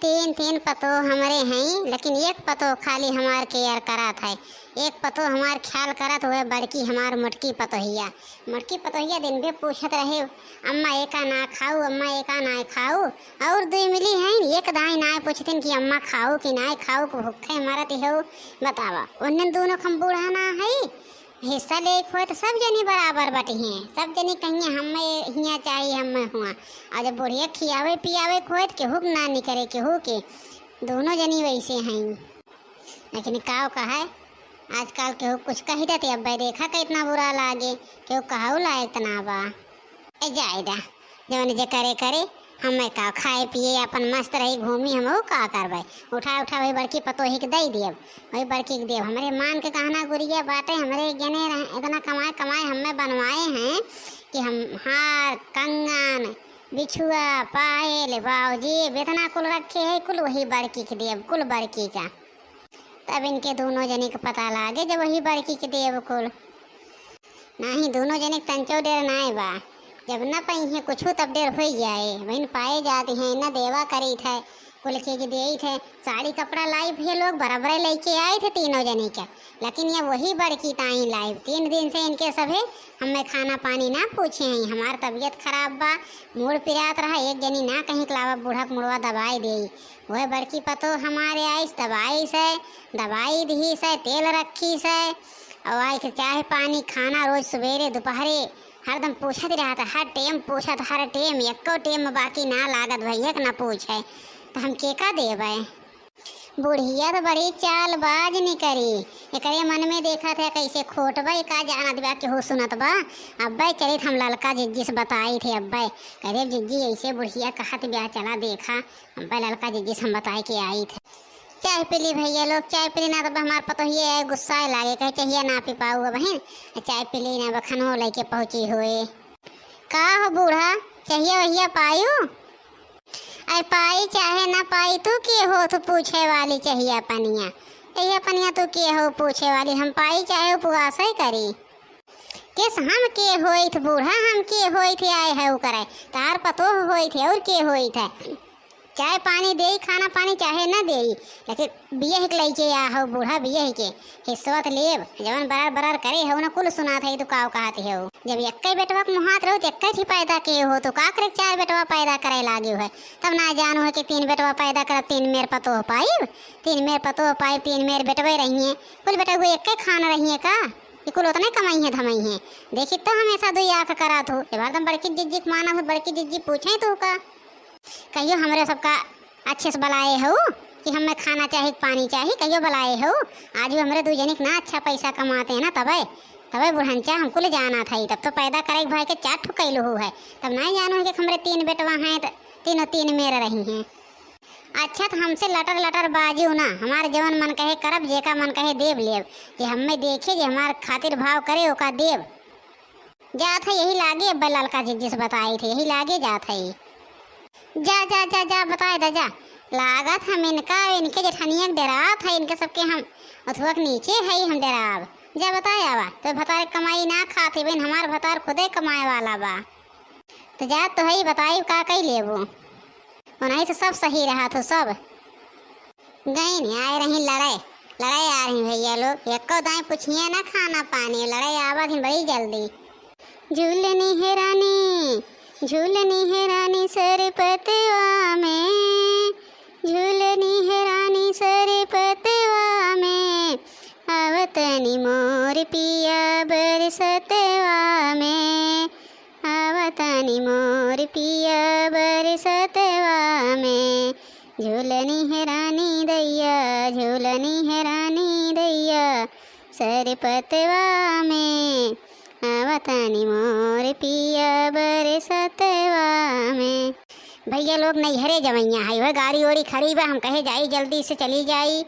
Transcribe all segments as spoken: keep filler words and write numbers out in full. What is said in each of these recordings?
तीन, तीन पतोह हमरे हईं, लेकिन एक पतोह खाली हमार care करत है। एक पतोह हमार ख्याल करत हुए, बड़की हमार मोटकी पतोहिया। मोटकी पतोहिया दिन भर पूछत रहे, "अम्मा एका ना खाऊ, अम्मा एका ना खाऊ।" और दुई मिली हैं, एक दाई ना पूछतिन कि अम्मा खाऊ कि ना खाऊ, कि भूखे मरत हो। बतावा, उन्हन दोनों क हम बूढ़ा ना है, हिस्सा लेक होए त सब जनी बराबर बटिहें, सब जनी कहिए, "हम्मे हियाँ चाही, हम्मे हुआँ।" और जब बुढ़िया खियावे पियावे क होए त केहू क ना निकरे, केहू के। दोनों जनी वैसे हैं। लेकिन काव कहे, आजकल केहू कुछ कही देते, अब्बे देखा कितना बुरा लागे, केहू कहू लायक त ना बा। ए जाए दा, जवन जे करे करे, हमें का, खाए पिए अपन मस्त रही, घूमी, हमहू का करबे। उठा उठा वही बड़की पतोही के दई दियब, वही बड़की के देब। हमरे मान के कहना गुरिया बाटे, हमरे जने रहे, इतना कमाए कमाए हमें बनवाए हैं कि हम हार, कंगन, बिछुआ, पायल, बाउजी, इतना कुल रखे है, कुल वही बड़की के देब, कुल बड़की का। तब इनके दोनों जने के पता लागे जब वही बड़की के देब कुल। नाही, दोनों जने के तंचो डेर नाय बा। जब न पइहे कुछू तब डेर होई जाए। बहिन पाए जाती हैं, न देवा करी थे, कुल चीज देई थे। साड़ी कपड़ा लाई भे लोग बराबर लेके आई थे तीनों जने के। लेकिन ये वही बड़की ताई लाई। तीन दिन से इनके सभे हमें खाना पानी ना पूछे हैं। हमार तबीयत खराब बा, मूड़ पिरात रहा, एक जनी ना कहीं के लावा बूढ़ा के मुड़वा दबाई देई। वह बड़की पतोह हमारे आइस, दबाइस है, दबाई दिहिस है, तेल रखिस है, और आइस चाय पानी खाना रोज सुबेरे दोपहरे हरदम पूछत रहत, हर टेम पूछत, हर टेम, एक्को टेम बाकी ना लागत भैया के ना पूछे, तो हम के का देबे? बुढ़िया तो बड़ी चालबाज निकरी, एकरे मन में देखत है कैसे खोटबे, का जानत बा केहू सुनत बा। अब्बे चलित हम ललका जिज्जी से बताई थे, अब्बे कह दे, "जिज्जी ऐसे बुढ़िया कहत ब्या, चला देखा।" अब्बे ललका जिज्जी से हम बताए के आई थे। चाय पी ली भैया लोग, चाय पी ली ना, तब हमार पतोहिए आए, गुस्साए लागे, कहे, "चहिया ना पी पाऊ अब बहिन, चाय पी ली ना, बखन हो लेके पहुँची हुए।" का हो बूढ़ा, चहिया वहिया पायू? अरे पाई चाहे ना पाई, तू के हो, तू पूछे वाली चहिया पनिया? चहिया पनिया तू के हो पूछे वाली? हम पाई चाहे उपवासे करी। केस हम के होइत बूढ़ा, हम के होइत आए है उ करे, तार पतोह होइत है और के होइत है। चाय पानी देई, खाना पानी चाहे न देई, लेकिन बियह के लइके आ हो बूढ़ा, बियह के हिस्सवा त लेब। जवन बरार बरार करे हो न कुल सुनात है, तू काव कहत हो। जब एक्के बेटवा के मुहात रहो त एक्के ठी पैदा के हो, तो का करे चार बेटवा पैदा करे लागे है? तब ना जानू है कि तीन बेटवा पैदा करब, तीन मेर पतोह पाइब, तीन मेर पतोह पाइब, तीन मेर बेटवे रहिए। कुल बेटा वो एक्के खान रहिए का? ये कुल उतने कमाई है धमाई है। देखी तो हमेशा दुई आँख करा थू। जब हरदम बड़की जिज्जी के माना हो, बड़की जिज्जी पूछे तू का? कहियो हमरे सबका अच्छे से बलाए हो कि हमें खाना चाही, पानी चाही, कहियो बलाए हो? आज भी हमरे दू जने के ना अच्छा पैसा कमाते हैं ना, तबे, तबे बुढ़नचा हमको ले जाना था। तब तो पैदा करे भाई के चार ठो कैलू हो है, तब ना जानो है कि हमरे तीन बेटवा हैं तो तीनों तीन मेर रही हैं। अच्छा, तो हमसे लटर लटर बाजू ना, हमार जवन मन कहे करब, जेका मन कहे देब लेब। जे हमें देखे, जे हमार खातिर भाव करे, ओका देब। जात है यही लागे, अब्बे ललका जिज्जी से बताई थे, यही लागे जात है। जा, जा, जा, जा, बताए दा, जा। लागत हम इनका, इनके जेठनिया के डेरात है, इनके सबके हम अथुआ के नीचे है, हम डेराब। जा बताए आवा, तो भतार कमाई ना खात है, बहन, हमार भतार खुदे कमाए वाला बा। तो जा तो है, बताई का कई लेबू। ओनाही से सब सही रहा थो सब। गईन आए रही लड़ाई, लड़ाई आ रही भैया लोग, एको दाई पूछिए ना खाना पानी, लड़ाई आवत ही बड़ी जल्दी। झूलनी है रानी, झूलनी है रानी सरपतवा में, झूलनी है रानी सरपतवा में, आवतनी मोर पिया बरसतवा में, आवतनी मोर पिया बरसतवा में। झूलनी है रानी दैया, झूलनी है रानी दैया, सरपतवा में, आवतनी मोर पिया बरसतवा में। भैया लोग नैहरे जवैया है, वह गाड़ी ओड़ी खड़ी बा, हम कहे जाई जल्दी से चली जाई।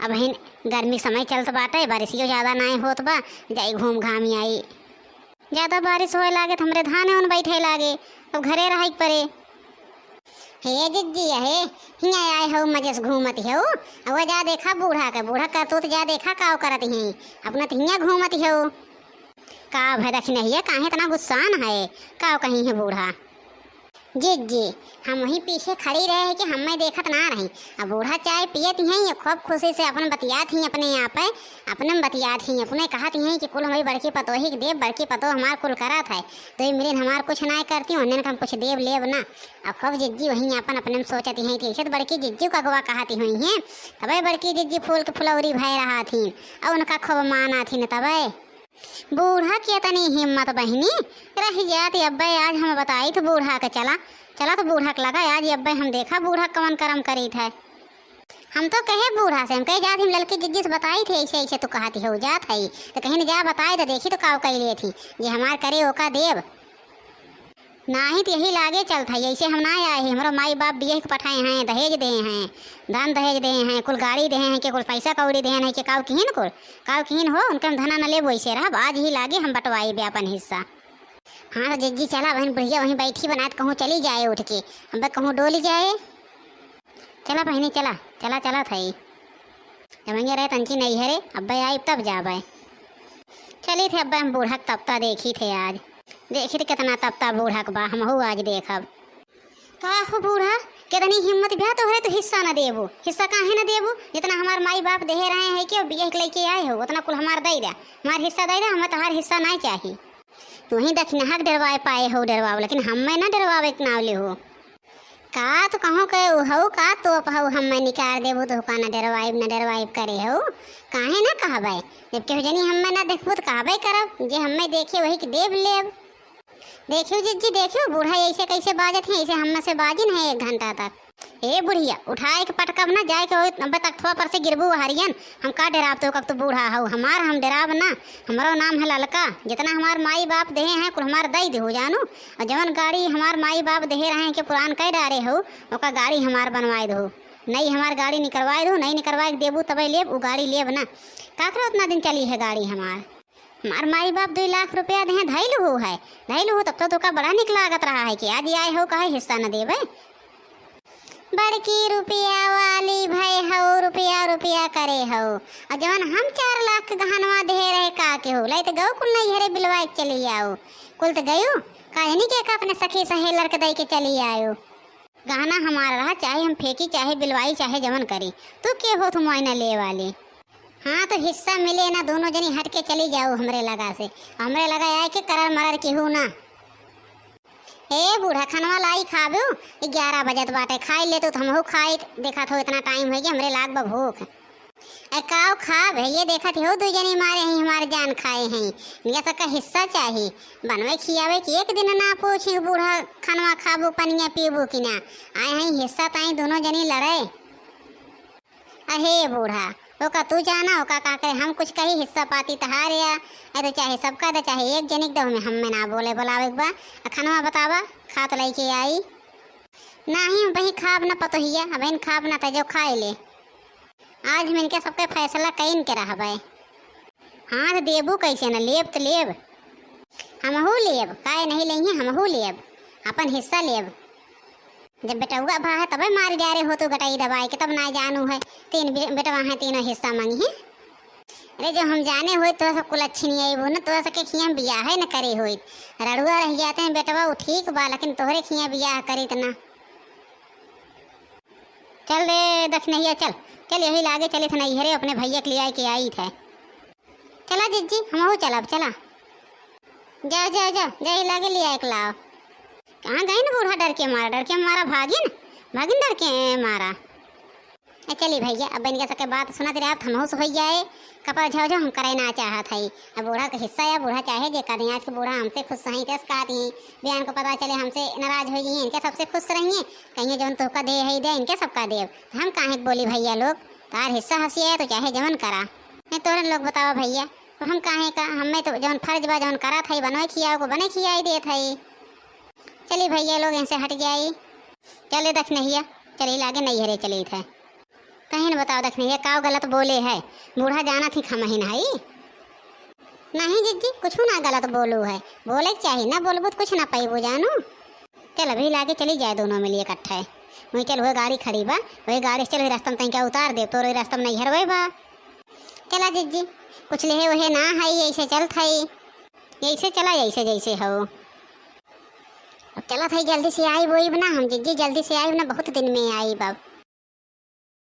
अब हिन गर्मी के समय चलत बाटे, बारिशियो ज्यादा नाय होत बा, जाई घूम घाम आई। ज्यादा बारिश होए लागे त हमरे धाने उन बैठे लागे, अब घरे रहे के पड़े। हे जिज्जी, हे हियाँ आए हो, मजे से घूमत हो। अब जा देखा बूढ़ा के, बूढ़ा करतूत जा देखा काव करत हैं, अपना त हियाँ घूमत हो। का भय दखिनहिया, काहे इतना गुस्सान है, काव कहीं है बूढ़ा? जिज्जी, हम वहीं पीछे खड़ी रहे हैं कि हम्मे देखत ना रही। अब बूढ़ा चाय पियत ही हैं, खूब खुशी से अपन बतियात ही अपने आप है, अपने में बतियात ही, अपने कहत ही हैं कि कुल हमारी बड़की पतोही के देब, बड़की पतोह हमार कुल करत है, तो ये मिलिन हमार कुछ ना करती, उन्हें हम कुछ देब लेब ना। अब खूब जिज्जी वहीं अपन अपने में सोचत ही हैं कि ऐसे तो बड़की जिज्जी का अगवा कहत ही हुई हैं, तबे बड़की जिज्जी फूल के फुलौरी भय रहा थी, और उनका खूब माना थी न तबे। बूढ़ा के तनी हिम्मत बहिनी, रहि जात अब्बे आज हम बताइत बूढ़ा के, चला, चला तो बूढ़ा के लगा आज अब्बे हम देखा बूढ़ा कवन करम करीत है। हम तो कहे बूढ़ा से, हम कहे जात हम ललकी जिज्जी से बताइत है, ऐसे ऐसे तू कहत हो जात है, तो कहीं न जा बताए तो देखी तो काव कई लेत ही, जे हमार करे ओका देब। नाही त यही लागे चलत है, ऐसे हम ना आए हैं, हमरो माई बाप बियाह के पठाए हैं, दहेज दे हैं, धन दहेज दे हैं, कुल गाड़ी दे हैं, कि कुल पैसा कौड़ी दे हैं, कि काव किहिन कुल, काव किहिन हो, उनके हम धना न लेब, वैसे रहब, आज ही लागे हम बंटवाई बे अपन हिस्सा। हाँ तो जिज्जी चला, बहन बुढ़िया वहीं बैठी बनात कहूँ चली जाए उठ के, अब कहूँ डोली जाए। चला बहिनी चला, चला चला थई। जमैया रहे तंची नहीं है रे, अब्बे आई तब जाबे। चली थे अब्बे हम बूढ़ा के तपता देखी थे आज। देखी थे कितना तपता बूढ़ा के बा, हमहू आज देखब। का हो बूढ़ा, कितनी हिम्मत बा तोहरे, तू हिस्सा न देबू? हिस्सा काहे न देबू? जितना हमार माई बाप देहे रहे हैं कि बियाह के लेके आए हो, उतना कुल हमार दे दे, हमार हिस्सा दे दे, हमें तोहार हिस्सा नहीं चाही। तू ही दखिनहा के डरवाए पाए हो डरवाओ, लेकिन हमें ना डरवावे के नाव ले हो। का तू कहूँ के उ हऊ का तोप हऊ, हम्मे निकार देबू तो का ना डरवाइब ना डरवाइब करे हऊ, काहे ना कहबै? जब केहू जनी हम्मे ना देखबू तो कहबै करब, जे हम्मे देखे वही के देब लेब। देखियो जिज्जी, देखियो बूढ़ा ऐसे कैसे बाजत है, ऐसे हम्मे से बाजी नहीं एक घंटा तक। ए बुढ़िया, उठाए के पटकब ना, जाए के होई अब्बे तख्तवा पर से गिरबू हरियन। हम का डराब तो कब तो बूढ़ा हऊ, हमार हम डराब ना। हमरो नाम है ललका, जितना हमार माई बाप देहे हैं कुल हमार दई देहू जानू। और जवन गाड़ी हमार माई बाप देहे रहे हैं कि पुरान कह डारे हो, ओका गाड़ी हमार बनवाए दो, नई हमार गाड़ी निकलवाए दो, नई निकलवाए के देबू तबे लेब, उ गाड़ी लेब ना। का करे उतना दिन चली है गाड़ी हमार? हमार माई बाप दुई लाख रुपया देहे धैलू हो है, धैलू हो तब तो तोका बड़ा निक लागत रहा है कि आज आए हो कहे हिस्सा न देबे। बड़की रुपया वाली भय हो, रुपया रुपया करे हो। और जवन हम चार लाख के गहनवा देहे रहे का के हो, लाई तो गऊ कुल नहीं हरे बिलवा के चली आओ। कुल तो गयू, काजनी के का अपने सखी सहेलर के दई के चली आयो। गहना हमारा रहा, चाहे हम फेंकी, चाहे बिलवाई, चाहे जवन करी। तू के हो तू मुआयना ले वाली? हाँ तो हिस्सा मिले ना, दोनों जनी हट के चली जाओ हमरे लगा से। हमरे लगा आए के करर मरर केहू ना। ए बूढ़ा, खनवा लाई खाबू? ग्यारह बजत बाटे, खाई ले तू, तो हमहू खाई। देखत हो इतना टाइम हो गया, हमरे लाग बा भूख। ए काव खाब है, ये देखत हो दू जनी मारे हैं, हमार जान खाए हैं। इनका सबका हिस्सा चाही। बनवे खियावे कि एक दिन ना पूछी बूढ़ा, खनवा खाबू, पनिया पीबू कि ना? आए हैं हिस्सा ताई दोनों जनी लड़े। अहे बूढ़ा, ओका तू जाना, ओका का करे, हम कुछ कही हिस्सा पाती तहारे आ, ए तो चाहे सबका दे, चाहे एक जनिक दे, हमें, हमें ना बोले बोलावे के बा। आ खनवा बतावा, खात लइके आई। नाही, हम बही खाब ना पतोहिया, अब इन खाब ना, तजो खाए ले। आज हम इनके सबके फैसला कइन के रहबे। हाँ, तो देबू कैसे न, लेब तो लेब। हमहू लेब, काहे नहीं लेंगे, हमहू लेब, अपन हिस्सा लेब। जब बेटउआ भा है, तबे मार जा रहे हो तो गटाई दबाए के, तब ना जानू है, तीन बे-, बेटवा है, तीनों हिस्सा मांगी है। अरे, जब हम जाने होई, तो सब कुल अच्छी नहीं आई वो ना, तो सबके खिया बियाह है न करे होई, रड़ुआ रह जाते हैं बेटवा, वो ठीक बा, लेकिन तोहरे खिया बियाह करी त ना। चल रे दखिनहिया, चल, चल, यही लागे चलित नहीं हरे, अपने भैया के ले आए के आई थे। चला जिज्जी, हमहू चलब, चला। जा, जा, जा, जा, यही लागे ले आए के लाओ। कहाँ गई न बूढ़ा डर के मारा, डर के मारा भागिन, भागिन डर के मारा। ए, चली भैया, अब इनके सबके बात सुनत रहे, अब हमहू से होई जाए, कपार झो झो हम करे ना चाहत हई। अब बूढ़ा के हिस्सा या बूढ़ा चाहे जे कर दें, आज के बूढ़ा हमसे खुश हई, तेस कहत ही, बिहान को पता चले हमसे नाराज हो जाइए, इनके सबसे खुश रहिए, कहिए जौन तोहका दे हई दे, इनके सबका देब। तो हम काहे के बोली भैया लोग, तार हिस्सा हंसी है तो चाहे जवन करा। नहीं तोहरन लोग बतावा भैया, तो हम काहे का, हमें तो जौन फर्ज बा, जौन करत हई, बनवे खियाओ को बने खियाई देत हई। चली भैया लोग, इनसे हट जाई। चले दखिनहिया, चली लागे नैहरे चली थे। कहीं न बताओ दखिनहिया, काव गलत बोले है? बूढ़ा जानत ही खमहिन हई। नहीं जिज्जी, कुछ ना गलत बोलू है, बोले के चाही, ना बोलबू तो कुछ ना पैबू जानू। चल अभी लागे चली जाए दोनों मिली इकट्ठे। वहीं चल, वही गाड़ी खड़ी बा, वही गाड़ी से चल, वही रास्ता में तनिका उतार दे, तोर वही रास्ता में नैहर वही बा। चला जिज्जी, कुछ लेहे वहे ना हई, ऐसे चलत हई, ऐसे चला, ऐसे जैसे हो। अब चलत है जल्दी से आइब ओइब ना, हम जिज्जी जल्दी से आइब ना, बहुत दिन में आइब अब।